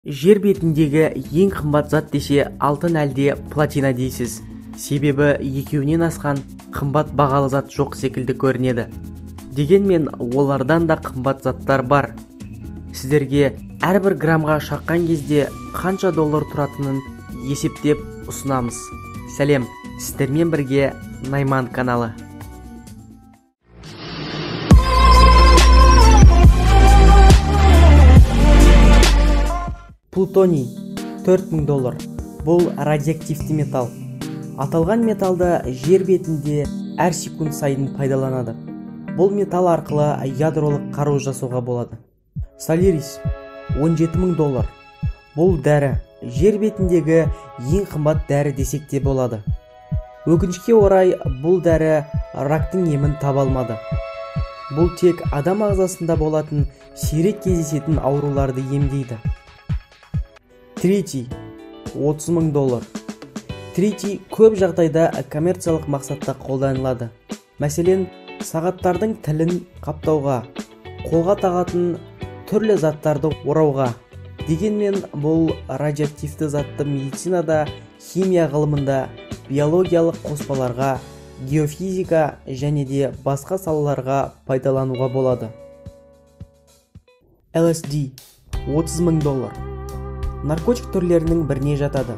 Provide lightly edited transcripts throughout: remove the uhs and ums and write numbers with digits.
Жер бетіндегі ең қымбат зат десе алтын әлде платина дейсіз. Себебі екеуінен асқан қымбат бағалы зат жоқ секілді көрінеді. Дегенмен олардан да қымбат заттар бар. Сіздерге әрбір граммға шаққан кезде қанша доллар тұратынын есептеп ұсынамыз. Сәлем, сіздермен бірге Найман каналы. Плутоний 4000 доллар. Бұл радиоактивті металл. Аталған металды жер бетінде әр секунд сайын пайдаланады. Бұл металл арқылы ядролық қару жасауға болады. Солярис 17000 доллар. Бұл дәрі. Жер бетіндегі ең қымбат дәрі десек те болады. Өкінішке орай, бұл дәрі рактың емін таба алмады. Бұл тек адам ағзасында болатын сирек кездесетін ауруларды емдейді. Тритий 30000 доллар. Тритий көп жағдайда коммерциялық мақсатта қолданылады. Мәселен, сағаттардың тілін қаптауға, қолға тағатын түрлі заттарды орауға. Дегенмен бұл радиоактивті затты медицинада, химия ғылымында, биологиялық қоспаларға, геофизика және де басқа салаларға пайдалануға болады. LSD 30000 доллар. Наркотик түрлерінің біріне жатады.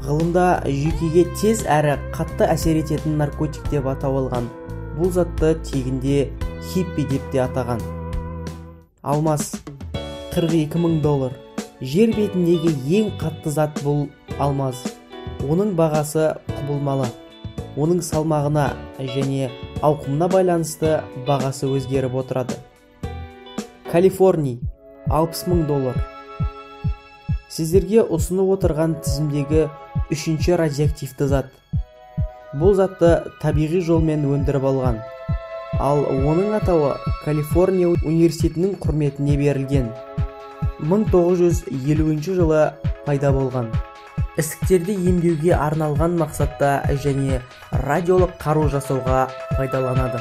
Ғылымда жүйкеге тез әрі қатты әсер ететін наркотик деп атау алған. Бұл затты тегінде хиппи деп те атаған. Алмас 42000 доллар. Жер бетіндегі ең қатты зат бұл алмаз. Оның бағасы құбылмалы. Оның салмағына және ауқымына байланысты бағасы өзгеріп отырады. Калифорний 60000 доллар. Сіздерге ұсынып отырған тізімдегі үшінші радиоактивті зат. Бұл затты табиғи жолмен өндіріп алған. Ал оның атауы Калифорния университетінің құрметіне берілген. 1950 жылы пайда болған. Ісіктерді емдеуге арналған мақсатта және радиолық қару жасауға пайдаланады.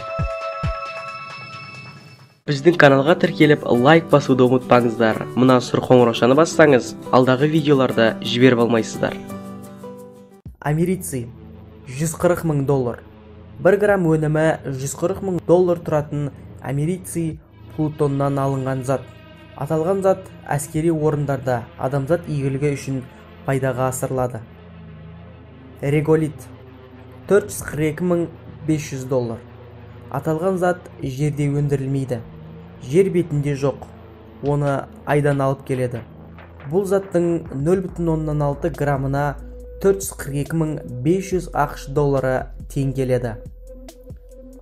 Біздің каналға тіркеліп, лайк басуды ұмытпаңыздар. Мына сұр қоңыраушаны бассаңыз, алдағы видеоларды жіберіп алмайсыздар. Америций 140000 доллар. 1 грамм өнімі 140000 доллар тұратын америций плутоннан алынған зат. Аталған зат әскери орындарда адамзат игілігі үшін пайдаға асырылады. Реголит 442500 доллар. Аталған зат жерде өндірілмейді. Жер бетінде жоқ, оны айдан алып келеді. Бұл заттың 0,6 граммына 442500 ақш доллары тең келеді.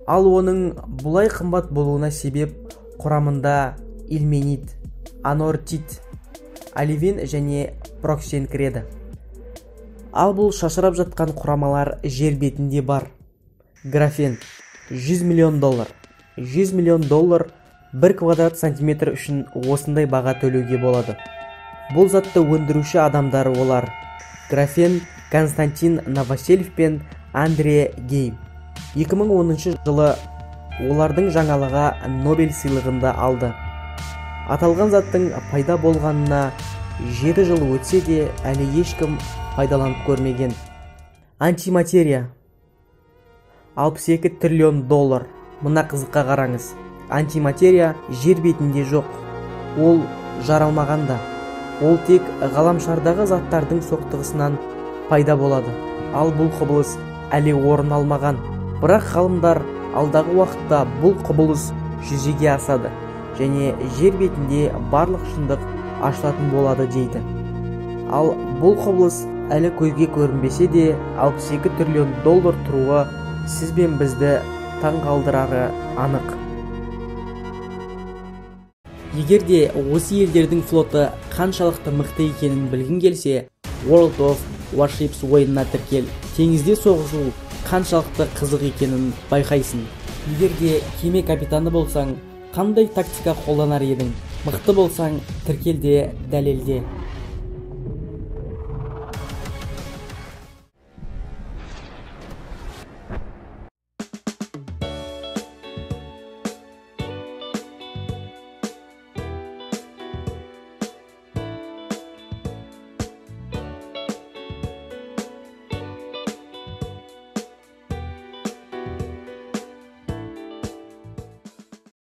Ал оның бұлай қымбат болуына себеп құрамында ильменит, анортит, оливин және проксен кіреді. Ал бұл шашырап жатқан құрамалар жер бетінде бар. Графен 100 миллион доллар. 100 миллион доллар 1 квадрат сантиметр үшін осындай баға төлеуге болады. Бұл затты өндіруші адамдар олар: Графен Константин Новоселов пен Андре Гейм. 2010 жылы олардың жаңалығы Нобель сыйлығында алды. Аталған заттың пайда болғанына 7 жыл өтсе де әлі ешкім пайдаланып көрмеген. Антиматерия 62 триллион доллар. Мына қызыққа қараңыз. Антиматерия жер бетінде жоқ. Ол жаралмаған да. Ол тек ғаламшардағы заттардың соқтығысынан пайда болады. Ал бұл құбылыс әлі орын алмаған. Бірақ ғалымдар алдағы уақытта бұл құбылыс жүзеге асады және жер бетінде барлық шындық ашылатын болады дейді. Ал бұл құбылыс әлі көзге көрінбесе де 62 триллион доллар тұруы сіз бен бізді таңғалдырары анық. Егер де осы елдердің флоты қаншалықты мықты екенін білгің келсе, World of Warships ойынына тіркел. Теңізде соғысу қаншалықты қызық екенін байқайсың. Егер де кеме капитаны болсаң, қандай тактика қолданар едің? Мықты болсаң, тіркел де дәлелде.